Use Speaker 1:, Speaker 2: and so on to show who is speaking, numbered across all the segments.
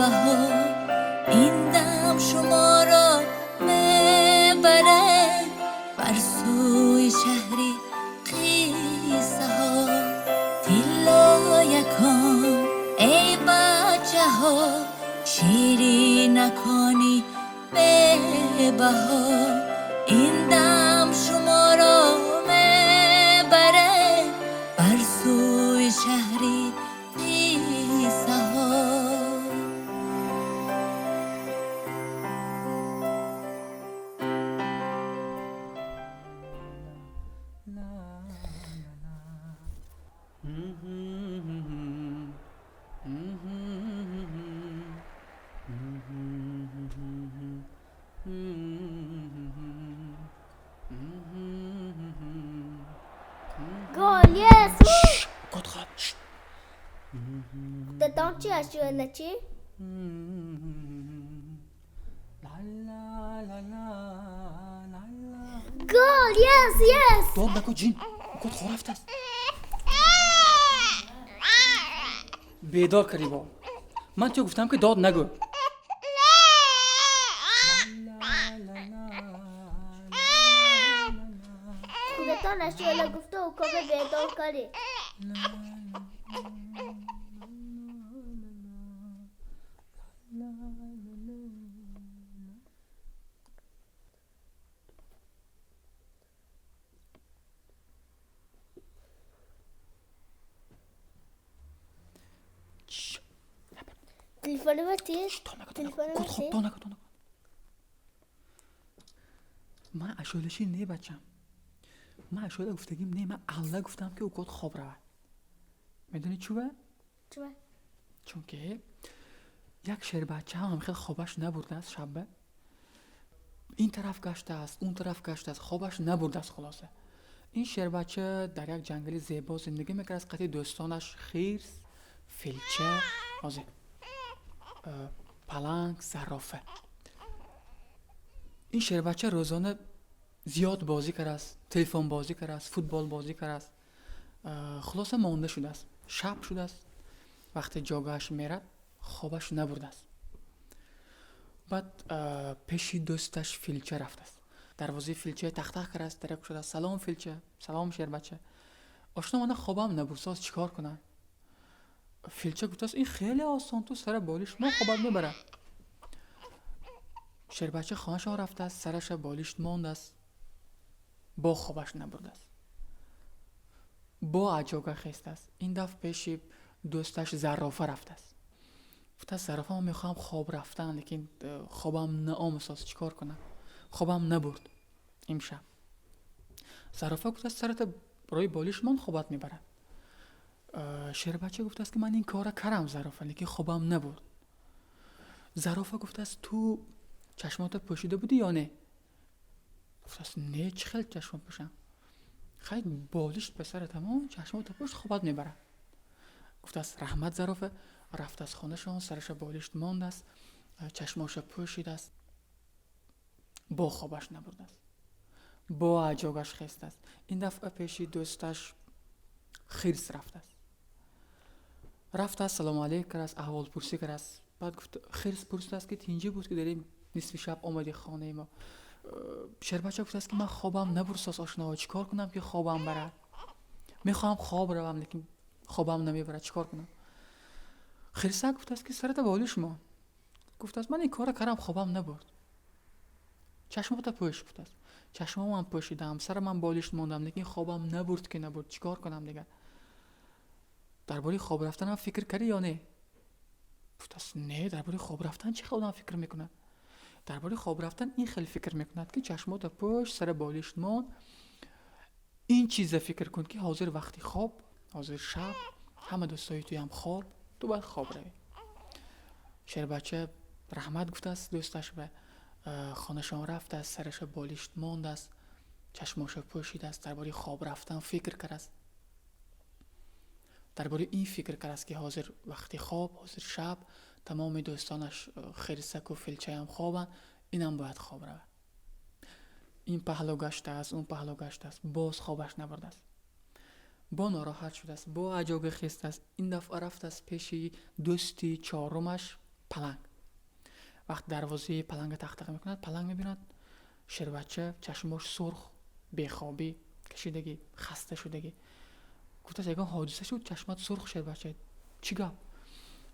Speaker 1: Бебаҳо, ин дам шуморо мебарад бар сӯи шаҳри қиссаҳо. Тиллоякон, эй бачаҳо, ширинакони бебаҳо, ин дам шуморо мебарад бар сӯи шаҳри қиссаҳо.
Speaker 2: Гол, yes!
Speaker 3: Кот хоб.
Speaker 2: Худатон чӣ, ашёла чӣ? Гол, yes, yes!
Speaker 3: Дод наку, ҷин, кот хоб рафтааст. Бедор кардӣ бо ман. Ту гуфтам, ки дод нагӯ.
Speaker 2: Худатон ашёла гуфта, укоба бедор кардед. Телефони ма тез. Телефони ма
Speaker 3: Кот хоб.
Speaker 2: тез.
Speaker 3: Дод наку, дод наку. Ман ашёлашӣ не, бачам, ман ашёла гуфтагим не, ман алла гуфтам, ки укот хоб равад. Медонӣ чува?
Speaker 2: Чува?
Speaker 3: Чунки як шербача ҳам хел хобаш набурдааст. Шабба ин тараф гаштааст, он тараф гаштааст, хобаш набурдааст. Хулоса, ин шербача дар як ҷангали зебо зиндагӣ мекард аз қати дӯстонаш: хирс, филча, ҳозир паланг, зарофа. Ин шербача рӯзона зиёд бозӣ кардааст, телефонбозӣ кардааст, футболбозӣ кардааст. Хулоса, монда шудааст. Шаб шудааст, вақте ҷогааш мерад, хобаш набурдааст. Баъд пеши дӯсташ филча рафтааст. Дарвозаи филча тахтах кардааст, дарак шудааст. Салом, филча. Салом, шербача. Ошно, мана хобам набурд, соз чӣ кор кунам? Филча гуфтааст: ин хеле осон, ту сара болишт мон, хобат мебарад. Шербача хонаашон рафтааст, сараша болишт мондааст, бо хобаш набурдааст. Бо аз ҷога хестааст. Ин дафъ пеши дӯсташ зарофа рафтааст. Гуфтааст: зарофа, ман мехоҳам хоб рафтан, лекин хобам наомад, соз чӣ кор кунам? Хобам набурд имшаб. Зарофа гуфтааст: сарата рӯи болишт мон, хобат мебарад. Шербача гуфтааст, ки ман ин кора карам, зарофа, лекин хобам набурд. Зарофа гуфтааст: ту чашмота пӯшида будӣ ё не? Гуфтааст: не, чӣ хел чашмо пӯшам? Хай, болишт ба сара тамом, чашмота пӯшт, хобат мебарад. Гуфтааст: раҳмат, зарофа. Рафтааст хонашон, сараша болишт мондааст, чашмоша пӯшидааст, бо хобаш набурдааст. Бо аз ҷогаш хестааст. Ин дафъа пеши дӯсташ хирс рафтааст. Рафтааст, салому алейк кардааст, аҳволпурсӣ кардааст. Баъд гуфт, хирс пурсидааст, ки тинҷӣ буд, ки дар ин нисфи шаб омадӣ хонаи мо? Шербача гуфтааст, ки ман хобам набурд, соз ошно, чӣ кор кунам, ки хобам барад? Мехоҳам хоб равам, лекин хобам намебарад, чӣ кор кунам? Хирсак гуфтааст, ки сарата болиш мон. Гуфтааст: ман ин кора кардам, хобам набурд. Чашмота пӯш, гуфтааст. Чашмомам пӯшидам, сарамам болишт мондам, лекин хобам набурд, ки набурд, чӣ кор кунам дигар? Дар бораи хоб рафтанам фикр кардӣ ё не? Гуфтааст: не, дар бораи хоб рафтан чӣ хел одам фикр мекунад? Дар бораи хоб рафтан ин хел фикр мекунад, ки чашмота пӯш, сара болишт мон, ин чиза фикр кун, ки ҳозир вақти хоб, ҳозир шаб, ҳама дӯстои туям хоб, ту бояд хоб равӣ. Шербача раҳмат гуфтааст дӯсташ, ба хонашон рафтааст, сараша болишт мондааст, чашмоша пӯшидааст, дар бораи хоб рафтан фикр кардааст. Дар бораи ин фикр кардааст, ки ҳозир вақти хоб, ҳозир шаб, тамоми дӯстонаш хирсаку филчаям хобанд, инам бояд хоб равад. Ин паҳлӯ гаштааст, он паҳлӯ гаштааст, боз хобаш набурдааст. Бо нороҳат шудааст, бо аз ҷога хестааст. Ин дафъа рафтааст пеши дӯсти чорумаш. Паланг вақт дарвозаи паланга тақтақ мекунад, паланг мебинад шербача чашмош сурх, бехобӣ кашидагӣ, хаста шудагӣ. Гуфтааст, ягон ҳодиса шуд, чашмат сурх, шербача, чӣ гап?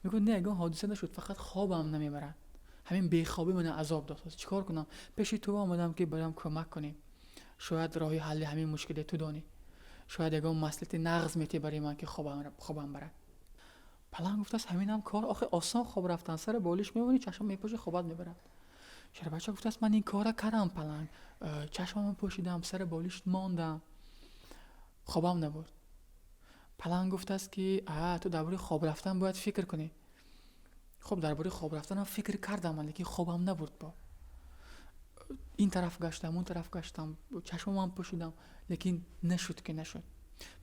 Speaker 3: Мегӯяд, не, ягон ҳодиса нашуд, фақат хобам намебарад, ҳамин бехобӣ мана азоб дод, чӣ кор кунам? Пеши ту омадам, ки барам кӯмак кунӣ, шояд роҳи ҳалли ҳамин мушкиле ту донӣ, шояд ягон маслиҳати нағз метиҳӣ барои ман, ки хобам барад. Паланг гуфтааст, ҳаминам кор, охи осон хоб рафтан, сари болиш мемонӣ, чашм мепӯшӣ, хобат мебарад. Шербача гуфтааст, ман ин кора кардам, паланг, чашмамо пӯшидам, сари болиш мондам, хобам набурд. Паланг гуфтааст, ки а, ту дар бораи хоб рафтан бояд фикр кунӣ. Хуб, дар бораи хоб рафтанам фикр кардам, лекин хобам набурд. Бо ин тараф гаштам, он тараф гаштам, чашмамам пӯшидам, лекин нашуд ки нашуд.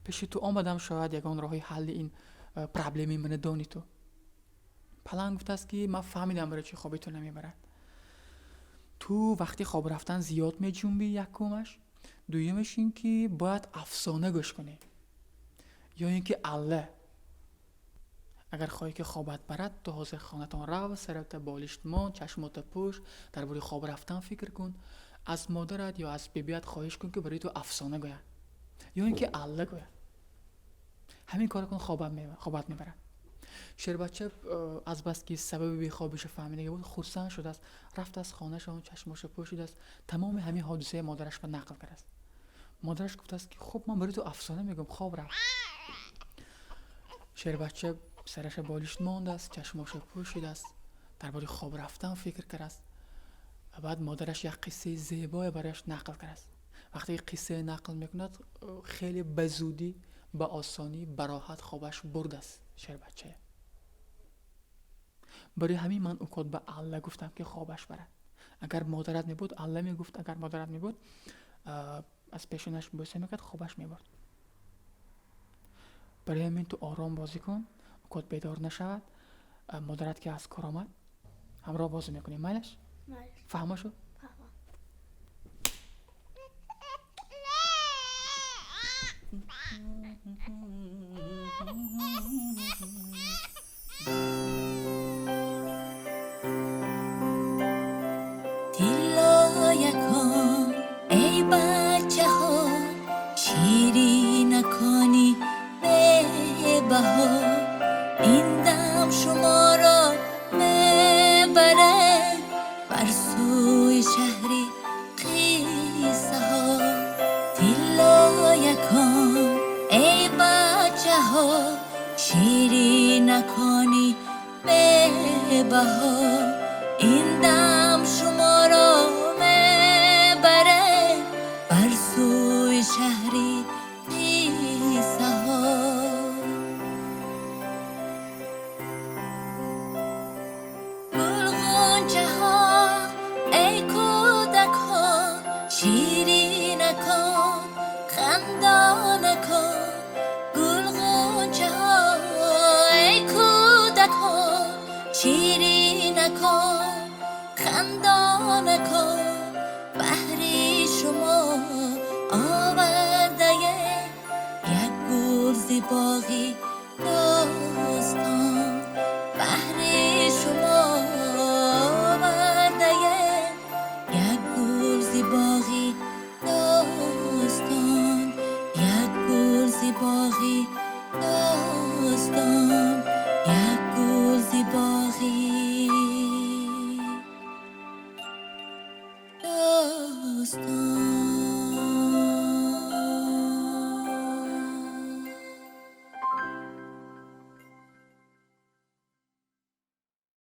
Speaker 3: Пеши ту омадам, шояд ягон роҳи ҳалли ин проблемаи мана донӣ ту. Паланг гуфтааст, ки ман фаҳмидам, барои чӣ хоби ту намебарад. Ту вақти хоб рафтан зиёд меҷунбӣ, якумаш. Дуюмаш ин ки бояд афсона гӯш кунӣ ё ин ки алла. Агар хоҳӣ, ки хобат барад, ту ҳозир хонатон рав, сарата болишт мон, чашмота пӯш, дар бораи хоб рафтан фикр кун, аз модарат ё аз бибият хоҳиш кун, ки барои ту афсона гӯяд ё ин ки алла гӯяд. Ҳамин кора кун, хобат мебарад. Шербача азбаски сабаби бехобиша фаҳмидага буд, хурсанд шудааст, рафтааст хонашон, чашмоша пӯшидааст, тамоми ҳамин ҳодисаи модараш ба нақл кардааст. Модараш гуфтааст, ки хуб, ман барои ту афсона мегӯям, хоб рафт. Шербача сараша болишт мондааст, чашмоша пӯшидааст, дар бораи хоб рафтан фикр кардааст. Баъд модараш як қиссаи зебое барояш нақл кардааст. Вақте ки қиссае нақл мекунад, хеле ба зудӣ, ба осонӣ, ба роҳат хобаш бурдааст шербачая. Барои ҳамин ман укот ба алла гуфтам, ки хобаш барад. Агар модарат мебуд, алла мегуфт, агар модарат мебуд, аз пешонаш бӯса мекард, хобаш мебурд. Барои ҳамин ту ором бозӣ кун, укот бедор нашавад. Модарат ки аз кор омад, ҳамроҳ бозӣ мекунем, майлаш? Фаҳмо шуд?
Speaker 1: Тиллоякон, эй бачаҳо, ширинакони бебаҳо, ин дам шуморо мебарад бар сӯи шаҳри қиссаҳо. Тиллоякон, эй бачаҳо, ширинакони бебаҳо, ин дам шуморо мебарад бар сӯи шаҳри қиссаҳо. Гулғунчаҳо, эй кӯдакҳо, ширинакон, хандонакон, гулғунчаҳо, эй кӯдакҳо, ширинакон, хандонакон, баҳри шумо овардаем як гул зи боғи